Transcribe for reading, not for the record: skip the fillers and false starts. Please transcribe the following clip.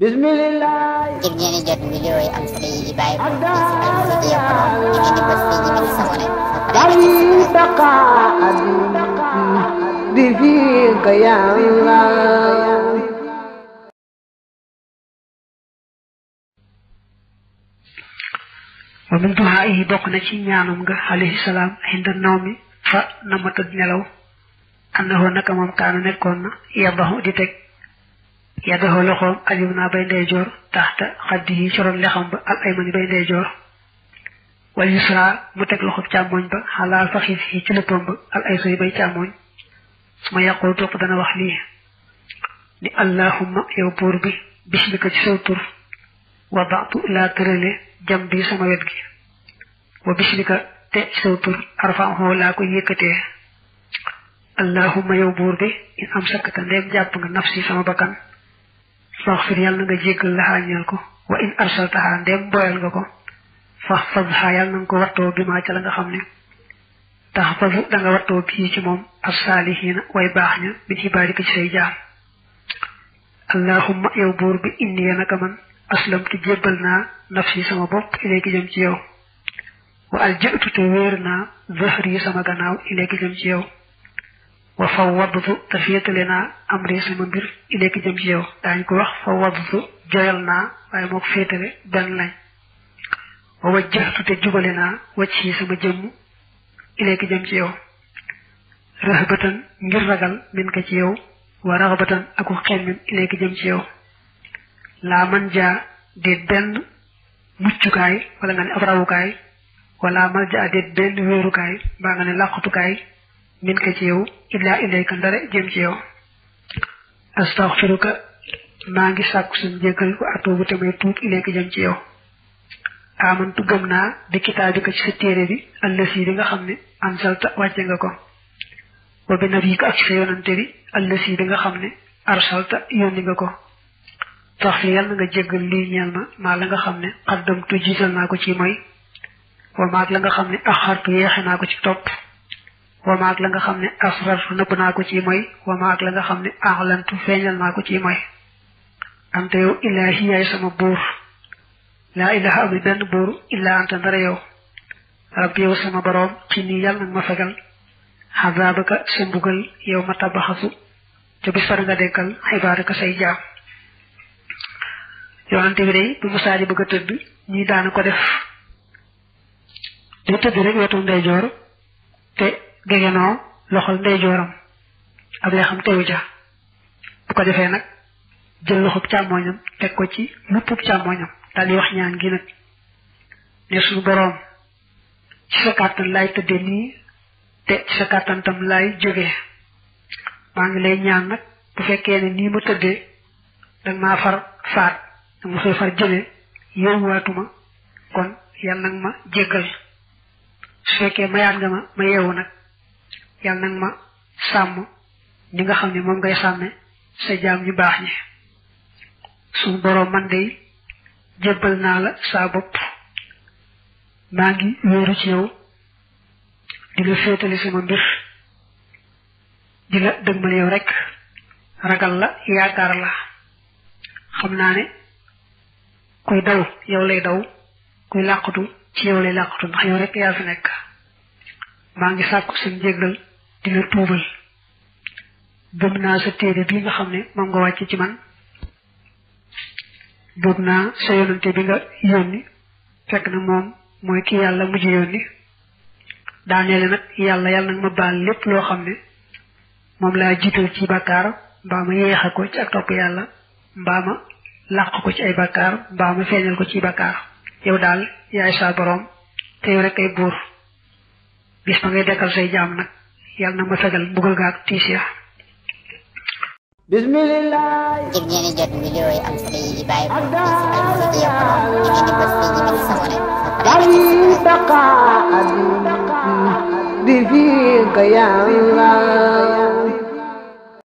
Bismillah. Ngir ngeen di jot vidéo yi am solo yi di bàyyi ko ci Video Pro ngeen di bës fii ci biir sabone Dari taqa di fika ya Allah. wa min duhaa'ihi bokk na ci ñaanum nga alayhi salaam hinda nawmi fa nama tëdd nelaw annahu naka moom kaana nekkoon na yadahu di teg yadahu loxoom alim naa bay ndeyjoor taxta xaddi yi coroon lexam ba al aymani bay ndeyjoor wal yusra mu teg loxoom càmmoñ ba xalaal faxiis yi ci lëppam ba al aysari bay càmmoñ su ma yàqul topp dana wax lii ni allahumma yow buur bi bismika ci saw tur wadatu laa tërale jam bi sama wet gi wa bismika te ci saw tur arfa'uhu laa ko yëkkatee allahumma yow buur bi in am sakkata ndeem jàpp nga nafsi sama bakkan faxfir yàlla na nga jéggal laxaa ñeel ko wa in arsaltaha ndeem boyal nga ko faxfadha yàlla na nga ko wattoo bi maa ca la nga xam ne taxfazu da nga wattoo bii ci moom as-saalihiina way baax ña min ibaadika ci say jaam allahumma yow buur bi inni naka man aslamtu jébbal naa nafsi sama bopp ilayki jëm ci yow wa alja'tu te wéer naa zahri sama gannaaw ilayki jëm ci yow wa fawwadtu te féetale naa amri sama mbir ilayki jëm ci yow daañu ko wax fawwadtu joyal naa waaye moo ko féetale benn lañ wa wajjahtu te jubale naa wajhi sama jëmm ilayki jëm ci yow rahbatan ngir ragal min ka ci yow wa raghbatan aku xemmem ilayki jëm ci yow laa man jaa déet benn muccukaay wala nga ne ab rawukaay wala man jaa déet benn wéerukaay mbaa nga ne làqutukaay min ka ci yow illaa ilayka ndare jëm ci yow astaghfiruka maa ngi sàkku suñ jéggal wa atuubu te may tuub ilayka jëm ci yow amantu gëm naa bi kitaabika ci sa téere bi allasi bi nga xam ne ansalta wàcce nga ko wa bi nabiyika ak ci sa yonante bi allasi bi nga xam ne arsalta yónni nga ko tax fi yàlla nga jéggal lii ñeel ma maa la nga xam ne xaddamtu jiital naa ko ci mooy wa maag la nga xam ne axartu yeexe naa ko ci topp wa maag la nga xam ne asrartu nëbb naa ko ci mooy wa maag la nga xam ne axlantu feeñal naa ko ci mooy anta yow ilaahi yaay sama buur laa ilaha amul benn buur illaa anta ndara yow rabbi yow sama boroom ci nii yàlla nag ma fegal xazaabaka sa mbugal yow ma tabaxasu te bis far nga dekkal xibaaraka say jaam yonante bi day bu Musaa di bëgg a tëdd ñii daana ko def day tëdd rek wetu ndeyjoor te gegenoo loxol ndeyjooram ab lee xam tewu ja bu ko defee nag jël loxob càmmooñam teg ko ci luppub càmmooñam daal di wax ñaan gi nag ne suñu boroom ci sa kàttan laay tëdde nii te ci sa kàttan tam laay jógee maa ngi lay ñaan nag bu fekkee ne nii ma tëddee danga maa far faat danga ma fay far jëlee yowwaatuma kon yàlla nag ma jéggal su fekkee mayaat nga ma yeewu nag yàlla nag ma sàmm ni nga xam ne moom ngay sàmme sa jaam ñu baax ñi suñu boroom man de jébbal naa la saa bopp maa ngi wéeru ci yow di la féetali sama mbir di la dëgmal yow rek ragal la yaakaar la xam naa ne kuy daw yow lay daw kuy làqatu ci yow lay làqatu ndax yow rek yaa fi nekk maa ngi sàkku sa njéggal di la tuubal gëm naa sa téere bii nga xam ne moom nga wàcc ci man gëm naa sa yonante bi nga yónni fekk na moom mooy ki yàlla mujj yónni daaneele nag yàlla nag ma baal lépp loo xam ne moom laa jiital ci bàkkaar mbaa ma yeexa ko ci ak topp yàlla mbaa ma làq ko ci ay bàkkaar mbaa ma feeñal ko ci bàkkaar yow daal yaay saa boroom te yow rek ay buur bis ma ngay dekkal say jaam nag yàlla na ma fegal mbugal gaak tiis ya Bismillah. ngir ngeen di jot vidéo yi am solo yi di bàyyi ko ci Video Pro ngeen di bës fii ci biir sabone Dari taqa di fika ya Allah.